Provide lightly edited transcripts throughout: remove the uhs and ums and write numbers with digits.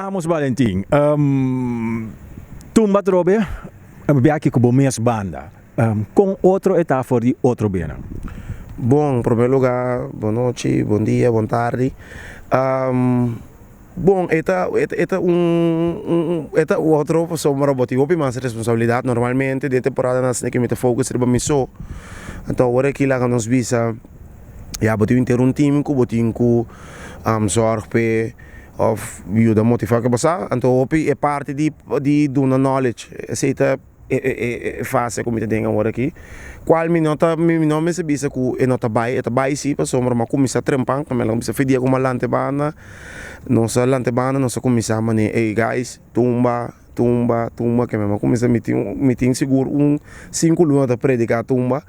Amos Valentin, Tumba atrobe biaha ku bo mes banda. Kon otro e ta for di otro bianan? Bon, promé lugá, bon nochi, bon dia, bon tardi. Bon, e ta e ta un e ta otro pasobra bo tin hopi mas responsabilidat. Normalmente den temporadanan asina ke mi ta focus riba mi so. Anto awor aki laga nos bisa ya bo tin henter un team ku bo tin ku zorg p'e òf yuda motivá ke bo sa. Anto hopi e parti di di duna knowledge esei ta e fase ku mi ta den awor aki, kual mi no ta mi no mester bisa ku e no ta bai, e ta bai si pasobra mi a kuminsá trempan, mi a kuminsá fe dia ku mi a lanta e banda, nos a lanta e banda nos a kuminsá manera ey guys tumba tumba tumba ke mi a kuminsá mi tin mi tin sigur un sinku luna ta prediká tumba,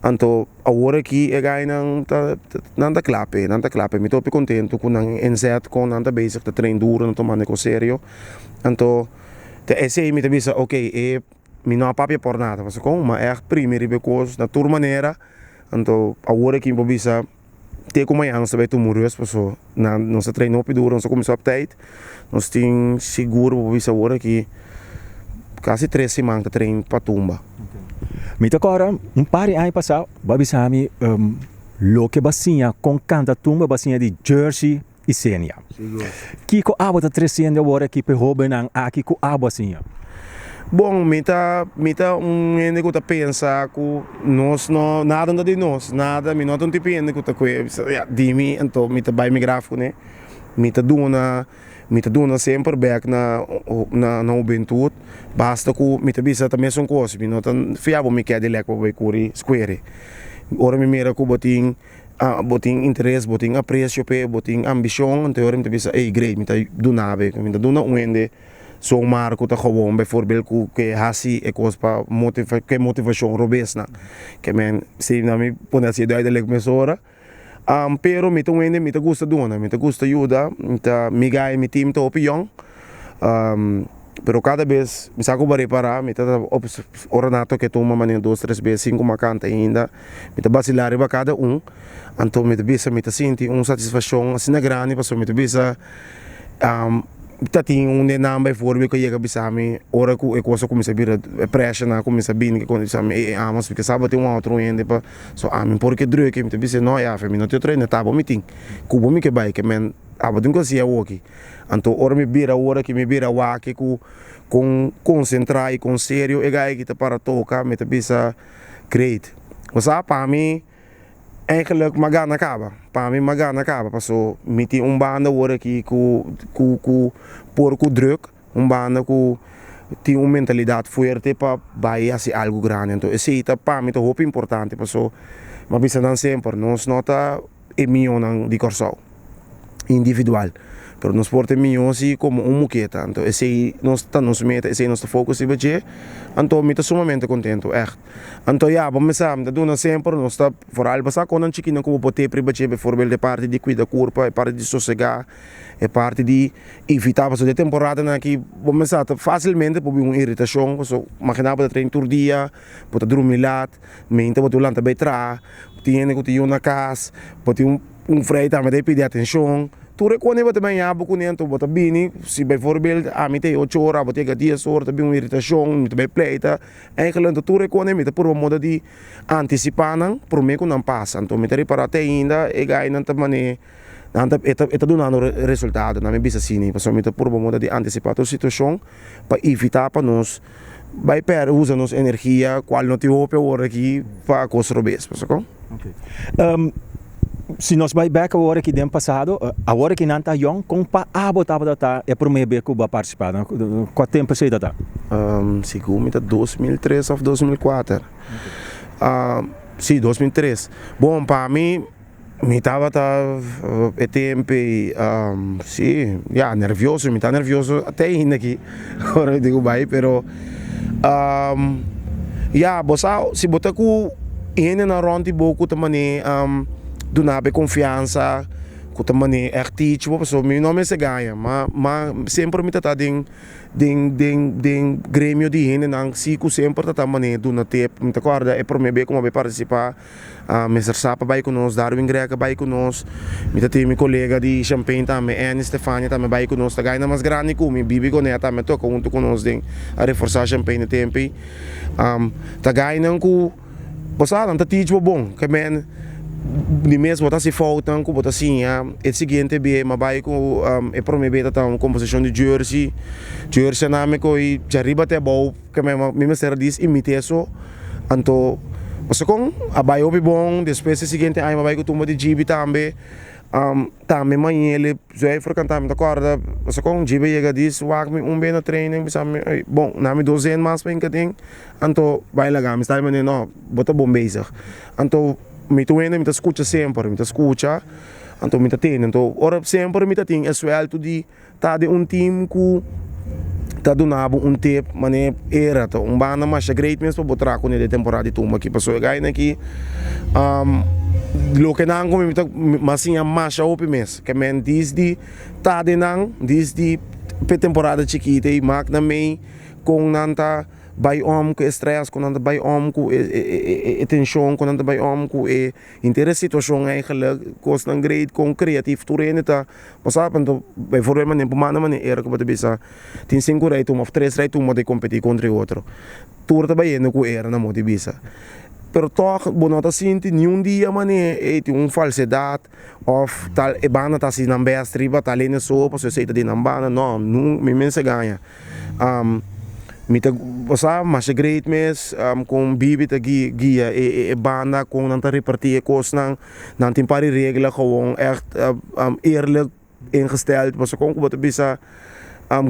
anto awor aki e guynan ta nan ta kla p'e nan ta kla p'e mi ta hopi kontentu ku nan inzet kon nan ta bezig ta train duru nan ta tumando e kos serio, anto. Ta esei mi ta bisa ok e mi no a papia por nada pasobra kon mi a ègt primi riba e kos na tur manera anto awor aki mi por bisa te ku mañana nos ta bai tuma un rust pasobra nan nos a train hopi duro nos a kuminsá op tijd nos tin sigur bo por bisa awor aki kasi tres siman ta train pa tumba. Mi ta kòrda un par di aña pasá bo a bisa mi loke bo a siña kon kanta tumba bo a siña di Jersey i Senia. Kiko abo ta tresiendo awor aki pa e hobennan aki ku abo a siña? Bon, mi ta mi ta un hende ku ta pensa ku nos no nada no ta di nos, nada, mi no ta un tipo di hende ku ta kue bisa ya di mi anto mi ta bai mi graf kuné. Mi ta duna mi ta duna semper bèk na na na hubentut basta ku mi ta bisa ta mesun kos mi no ta fia bo mi Cadillac pa bai kuri square. Ora mi mira ku bo tin. Bo tin interes, bo tin aprecio p'e, bo tin ambicion, anto e ora mi ta bisa ey great, mi ta duna bo, mi ta duna un hende zomaar cu ta gewoon bijvoorbeeld cu ke haci e cos pa motiva, ke motivacion robesnan. Ke men si na mi pone haci duidelijk mesora. Pero mi ta un hende mi ta gusta duna, mi ta gusta yuda, mi ta mi guy, mi team ta hopi yong. Pero kada bes mi sa ku bo a repará, mi ta ora nan a toka e tuma manera dos tres bes sin ku mi a kanta ainda, mi ta basilá riba kada un, anto mi ta bisa mi ta sinti un satisfakshon asina grandi pasobra mi ta bisa ta tin un den nan baivoorbeeld ku a yega bisa mi ora ku e kos a kuminsá bira e prèshnan a kuminsá bini ku bisa mi ey amos mi ke sa bo tin un otro hende pa so ami por ke druk mi ta bisa no yafe mi no tin otro hende ta bo mi tin ku bo mi ke bai ke men abo tin ku hasi awoki. Anto ora mi bira ora ki mi bira wak ku kon konsentrá i kon serio e gai ki ta para toka mi ta bisa great. Bo sa pa mi eigenlijk mi a gana kaba, pa mi mi a gana kaba paso mi tin un banda awor aki ku ku ku por ku druk, un banda ku tin un mentalidat fuerte pa bai hasi algu grandi. Anto esei ta pa mi ta hopi importante paso mi a bisa nan semper nos no ta. E mihónan di Kòrsou individual, pero nos por ta e mihó si komo un muketa, anto esei nos ta nos meta, esei nos ta focus riba dje, anto mi ta sumamente kontentu ègt. Anto ya, bo mester sa, mi ta duna semper, nos ta foral basá konan chikinan ku bo por tep riba dje, biforbel e parti di kuida kurpa, e parti di sosegá, e parti di evitá, pasobra den temporadanan aki bo mester sa ta fásilmente por bin un iritashon, pasobra imaginá bo ta train tur dia, bo ta drumi lat, meinta bo ta lanta bai traha. Tin hende ku tin yu na kas, bo tin un frei tambe ta pidi atenshon. Tur e kos bo ta baña bo kuné anto bo ta bini, si baivoorbeeld ami ta e ocho ora, abo ta yega dies ora, ta bin un iritashon, mi ta bai pleita. Eigenlijk anto tur e kos mi ta purba moda di antisipá nan promé ku nan pasa. Anto mi ta ripará te ainda e gainan ta man'é nan ta e ta dunando resultado, nan mi bisa asina, pasobra mi ta purba moda di antisipá tur situashon pa evitá pa nos bai pèrdè usa nos energia kual no tin hopi awor aki pa kos robes, pasobra kon? Si nos bai bèk awor aki den pasado, awor aki nan ta yòn, kon pa abo tabata ta e promé bes ku bo a partisipá? Kua tempu esei ta ta? Segun mi ta 2003 òf 2004. Si, 2003. Bon, pa mi. Mi tabata e tempo ei si ya nervioso mi ta nervioso te ainda aki ora mi tin ku bai pero ya bo sa si bo ta ku hendenan rònt di bo ku ta manera duna bo e konfiansa. Ku ta manera ègt teach bo pasobra mi no mester gaña ma ma semper mi ta ta den den den den gremio di hendenan si ku semper ta ta manera duna tip mi ta kòrda e promé be ku mi a bai partisipá Mister Sap a bai ku nos Darwin Greg a bai ku nos mi ta tin mi kolega di Champaign tambe Anny Stefania tambe bai ku nos ta gainan mas grandi ku mi Bibi Gonet tambe a toka huntu ku nos den a reforsá Champaign e tempu ei ta gainan ku. Bo sa, nan ta teach bo bon. Ke men di mes bo ta hasi foutnan ku bo ta siña. E siguiente bia mi a bai ku e prome bia ta ta un komposishon di Jersey. Jersey a nami ku djariba te abou ke men mi mester a dis imit'é so. Anto bo sa kon a bai hopi bon. Despues e siguiente aña mi a bai ku tumba di Djibi tambe. Tambe Mayele Zuiver kanta mi ta kòrda pasobra kon Djibi a yega dis wak mi un bia na training bisa mi ey bon na mi dos zen mas pa hinka den anto bai laga mi sta di manera no bo ta bon bezig anto mi ta wende mi ta skucha semper mi ta skucha anto mi ta tende anto ora semper mi ta tin e suèltu di Ta den un team ku ta duna bo un tip manera era ta un banda masha great mes pa bo traha kuné den temporada di tumba aki pasobra e gainan aki loke nan ku mi ta mi a siña masha hopi mes ke men disdi ta den nan disdi pe temporada chikito ei mak nan mei kon nan ta bai om ku e stress kon nan ta bai om ku e tenshon kon nan ta bai om ku e henter e situashon eigenlijk kosnan great kon kreatif tur hende ta. Bo sa anto bijvoorbeeld manera bo manda manera era ku bo ta bisa tin sinku rei tuma of tres rei tuma ta kompetí kontra e otro. Tur ta bayendo ku era na modo di bisa. Pero tòg bo no ta sinti niun dia manera ey tin un falsedat of tal e banda ta hasi nan bèst riba tal hende so pasobra esei ta di nan banda. No, mi mester gaña. Mi ta bo sa masha great mes kon Bibi ta guia e banda kon nan ta repartí e kosnan. Nan tin par di regla gewoon echt eerlijk ingesteld pasobra kon ku bo ta bisa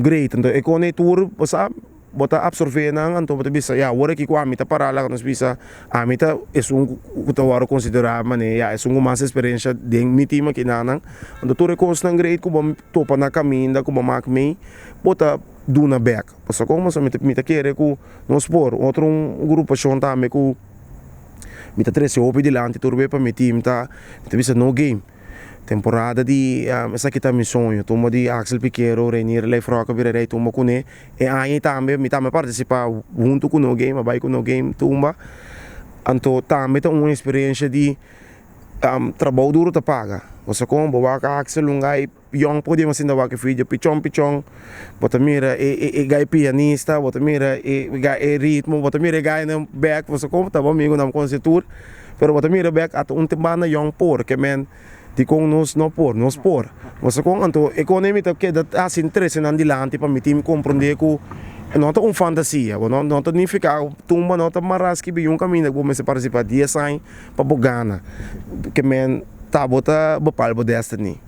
great anto e kon ei tur bo sa bo ta absorve nan anto bo ta bisa ya awor aki ku ami ta para laga nos bisa ami ta esun ku ta wòrdu konsiderá manera ya esun ku mas eksperensha den mi team aki nan anto tur e kosnan great ku bo topa na kaminda ku bo mak mei bo ta duna bèk pasobra kon mi ta kere ku nos por otro un grupashon tambe ku. Mi ta trese hopi dilanti tur be pa mi team ta mi ta bisa no game. Temporada di esaki ta mi soño tumba di Axel Piquero, Reinier Leefrock a bira rei tumba kuné. E aña ei tambe mi tambe a partisipá huntu ku no game a bai ku no game tumba. Anto tambe ta un eksperensha di trabou duru ta paga. Bo sa kon bo wak Axel un gai. Yòn por dema sinta wak e video pichon pichon bo ta mira e e gai pianista bo ta mira e gai e ritmo bo ta mira e gainan bek bo sa kon ta bo amigonan konse tur pero bo ta mira bek ata un banda yòn por ke men dikon nos no por nos por bo sa kon anto e kone mi ta keda hasi trese nan dilanti pa mi tin komprende ku no ta un fantasia bo no ta nifiká tumba no ta mara skibi un kaminda ku bo mester partisipá dies aña pa bo gana ke men. Ta bo ta bepal bo destiny.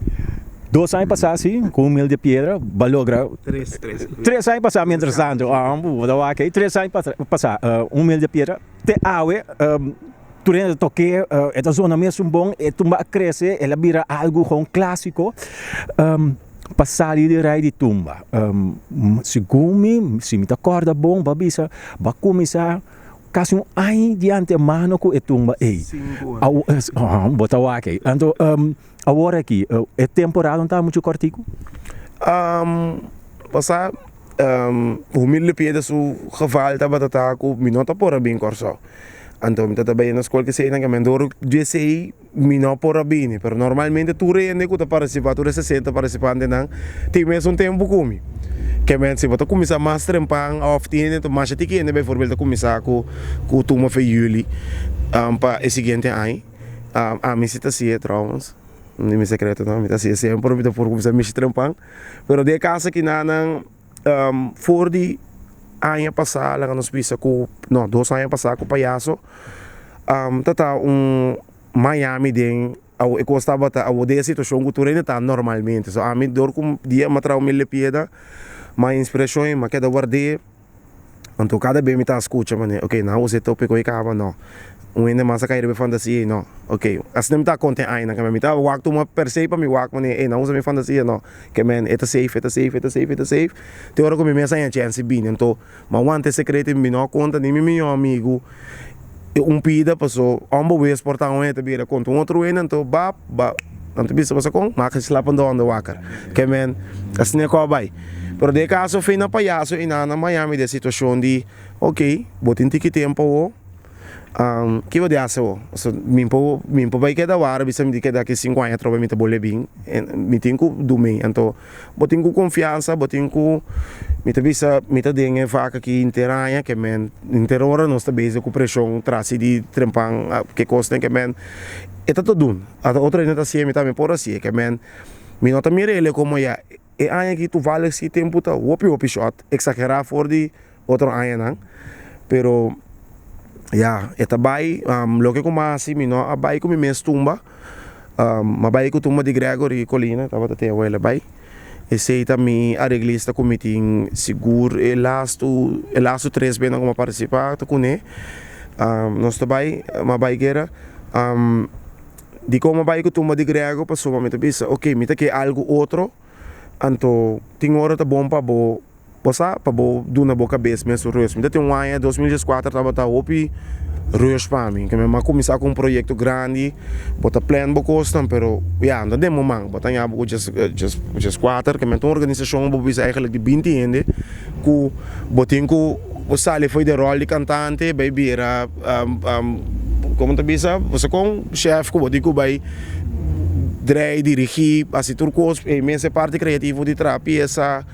Dos aña pasá si, ku un mil di piedra, bo a logra. Tres, tres. Tres aña pasá mientras tanto, ah, bo ta wak ei. Tres aña pasá, un mil di piedra. Te awe, tur hende ta tok'é, e ta zona mesun bon, e tumba a krese, el a bira algu gewoon klásiko. Pa sali di rei di tumba, segun mi, si mi ta kòrda bon, bo a bisa, bo a kuminsá. Kasi un aña di antemano ku e tumba ei. Bo ta wak ei. Anto awor aki e temporada no ta muchu kòrtiku? Pasá humilde piedra su geval tabata ta ku mi no ta por a bin Kòrsou. Anto mi tabata bai na skol kesei nan kaminda dor di esei mi no por a bini. Pero normalmente tur hende ku ta partisipá, tur e sesenta partisipantenan tin mesun tempu ku mi. Ke men si bo ta kuminsá mas trempan òf tin hende ta masha tiki hende beivoorbeeld ta kuminsá ku ku tuma fe yüli pa e siguiente aña. Ami si ta hasié trouwens, no mi sekreto no, mi ta hasié semper mi ta por kuminsá mishi trempan. Pero den e kas aki nan for di aña pasá laga nos bisa ku no dos aña pasá ku payaso ta ta un Miami den awo e kos tabata awo den e situashon ku tur hende ta normalmente so ami dor ku dia mi a traha humilde pieda mi inspirashon i mi a keda ward'é anto kada be mi ta skucha manera ok nan a usa e topiko ei kaba no un hende mas a kai riba e fantasia ei no ok asina mi ta konta e añanan mi ta wak tuma persei pa mi wak manera ey nan a usa mi fantasia no ke men e ta safe e ta safe e ta safe e ta safe te ora ku mi mes a haña chèns di bini anto Mi a wanta e sekreto i mi no a konta ni mi mihó amigu e un pida paso onbewes por ta un hende ta bira konta un otro hende anto bap ba. Nan ta bisa boso kon, maak geen slapende honden wakker. Ke men, asina ku a bai. Pero den e kaso Fina Payaso i nan na Miami den situashon di, ok, bo tin tiki tempu awo, ki bo di hasi awo? So, mi por, mi por bai keda wara bisa mi di keda aki sinku aña atrobe mi ta bolbe bin, mi tin ku dumei. Anto bo tin ku konfiansa, bo tin ku, mi ta bisa mi ta den e vak aki henter aña, ke men henter ora nos ta bezig ku preshon trasi di trempan ke kosnan ke men e ta ta dun. Ata otro hende ta hasié, mi tambe por hasié. Ke men, mi no ta mira el'e komo ya e aña aki toevallig si tempu ta hopi hopi shòrt, eksagerá for di otro añanan. Pero ya, e ta bai, loke ku mi a hasi mi no a bai ku mi mes tumba, mi a bai ku tumba di Gregory Colina, tabata te abuela bai. Esei ta mi areglista ku mi tin sigur e lastu, e lastu tres bes nan ku mi a partisipá ta kuné. Nos ta bai, mi a bai kera. Dikon mi a bai ku tumba di Grego? Pasobra mi ta bisa, ok, mi ta ke algu otro, anto tin ora ta bon pa bo. Bo sa, pa bo duna bo kabes mes un rust. Mi ta tin un aña, 2014 tabata hopi rush pa mi. Ke mi a kuminsá ku un proyekto grandi, bo ta plan bo kosnan, pero ya, no ta den bo man. Bo ta haña bo ku djes djes djes kuater, ke mi ta un organisashon bo bisa eigenlijk di binti hende ku bo tin ku bo sali for di e ròl di kantante bai bira komo ta bisa, bo sa kon shèf ku bo tin ku bai drei, dirigí, hasi tur kos, e mes e parti kreativo di traha piesa.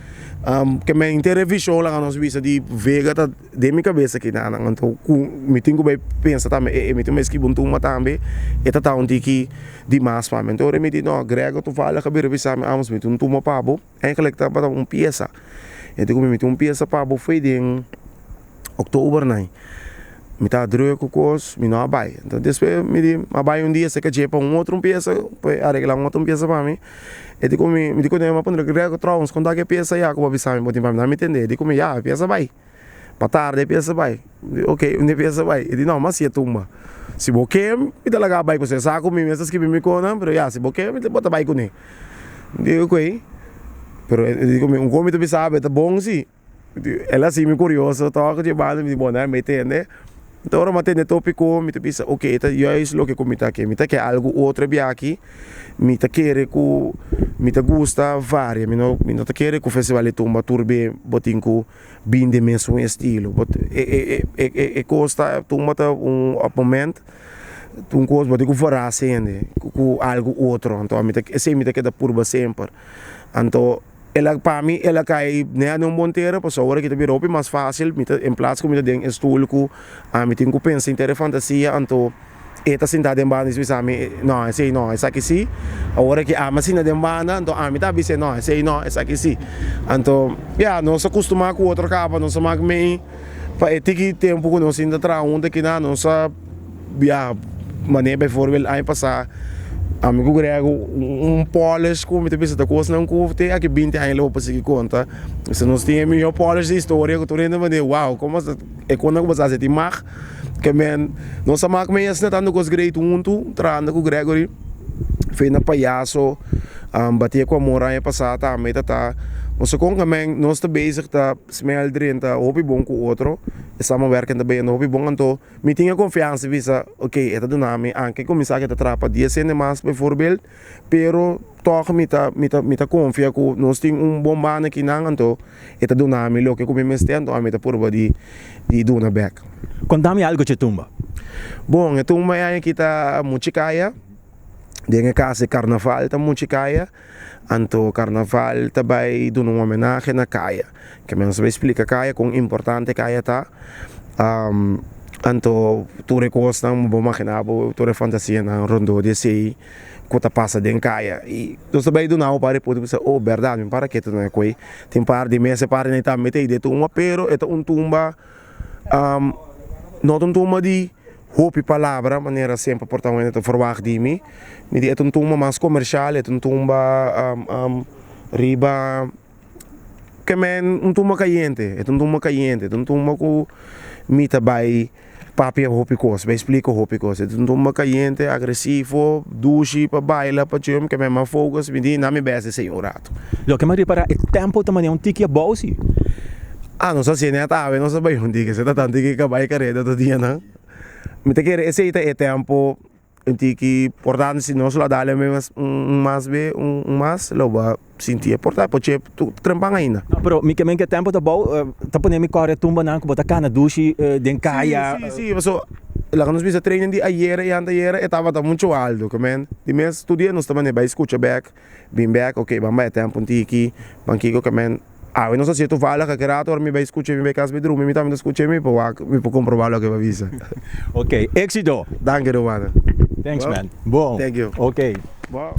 Ke men henter e vision laga nos bisa di Vega ta den mi kabesa kina nan anto ku mi tin ku bai pensa tambe e mi tin ku bai skibi un tumba tambe e ta ta un tiki di mas pa mi anto ora mi di no Grego toevallig a bira bisa mi amos mi tin un tumba pa bo eigenlijk tabata un piesa e di ku mi mi tin un piesa pa bo fo'i den Oktober nai mi ta druk ku kos mi no a bai anto despues mi di mi a bai un dia seka dje pa un otro piesa pa e aregla un otro piesa pa mi e di ku mi mi di ku mi a puntra Grego trouwens kon ta ke piesa ya ku bo a bisa mi bo tin pa mi nan mi tende e di ku mi ya e piesa bai pa tarde e piesa bai mi di ok un e piesa bai e di no mi a siña tumba si bo ke mi ta laga bai pasobra e sa ku mi mes ta skibi mi konan pero ya si bo ke bo ta bai kuné mi di ok pero e di ku mi un kon mi ta bisa bo e ta bon si. El a hasi mi kurioso tòg dje banda mi di bon mi tende enton ora mi a tende topiko mi ta bisa ok e ta juist loke ku mi ta ke mi ta ke algu otro e biaha aki mi ta kere ku mi ta gusta varia mi no mi no ta kere ku festival di tumba tur be bo tin ku bin den mesun estilo bo e e kos ta tumba ta un op moment un kos bo tin ku verras hende ku algu otro anto mi ta esei mi ta keda purba semper anto. El a pa mi el a kai nea den un bon tera pasobra awor aki ta bira hopi mas fácil mi ta en plaats ku mi ta den e stoel ku ami tin ku pensa henter e fantasia anto e ta sinta den banda i bisa mi no esei no esaki si awor aki ami a sinta den banda anto ami ta bis'é no esei no esaki si anto ya nos a kustumá ku otro kaba nos a mak mei pa e tiki tempu ku nos sinta traha huntu akina nos a Ya, manera bijvoorbeeld aña pasá ami ku Grego un polish ku mi ta bisa ta kosnan ku te aki binti aña lo bo por sigui konta. Mester nos tin e mihó polish di historia ku tur hende manera wow komo e kosnan ku bo sa hasi tin mag. Ke men nos a mak men asina tantu kos great huntu trahando ku Gregory fe na payaso Batia ku Amor aña pasá tambe ta ta. Nos a kon ke men nos ta bezig ta smel drenta hopi bon ku otro e samenwerking ta bayendo hopi bon anto. Mi tin e konfiansa di bisa, ok, e ta duna mi, anke kuminsá ke ta traha pa dies hende mas bijvoorbeeld, pero tòg mi ta mi ta mi ta konfia ku nos tin un bon banda akinan, anto e ta duna mi loke ku mi mester, anto ami ta purba di di duna bèk. Konta mi algu dje tumba. Bon, e tumba e aña aki ta Muchikaya, den e kas di karnaval ta Muchikaya. Anto karnaval ta bai duna un homenahe na Kaya. Ke men nos ta bai splika Kaya kon importante Kaya ta. Anto tur e kosnan bo magina bo tur e fantasianan rondó di esei ku ta pasa den Kaya. I nos ta bai duna un par di punto bisa oh bèrdat mi para ketu na e koi. Tin par di mes e partenan tambe ta i den tumba pero e ta un tumba. No ta un tumba di hopi palabra manera semper por ta hende ta verwagt di mi. Mi di e ta un tumba mas komershal, e ta un tumba riba ke men un tumba kayente, e ta un tumba kayente, e ta un tumba ku mi ta bai papia hopi kos, bai splika hopi kos. E ta un tumba kayente, agresivo, dushi pa baila, pa chum, ke men mas focus, mi di na mi bes esei un rato. Loke mi a ripará, e tempo ta manera un tiki abou si. Ah, nos a hasié net awe, nos a bai un tiki, se ta tan tiki kabai kareda tur dianan. Mi ta kere esei ta e tempo. Un tiki por tanto si nos lo a dale mas un mas be un mas lo bo a sinti e por ta poche tu trempan ainda. No pero mi ke men ke tempo ta bou ta pone mi kore tumbanan ku bo ta kana dushi den kaya. Si si si paso laga nos bisa training di ayera i antayera e tabata mucho alto ke men di mes tur dia nos ta manda bai skucha bek bin bek ok ban bai e tempo un tiki ban kiko ke men Awe nos a sier toevallig aki rato ora mi bai scucha mi bai cas mi drumi mi tambe ta scucha mi por wak mi por comproba loke bo a bisa. Ok, exito! Danki rumannan. Thanks man. Bon. Thank you. Ok. Bon.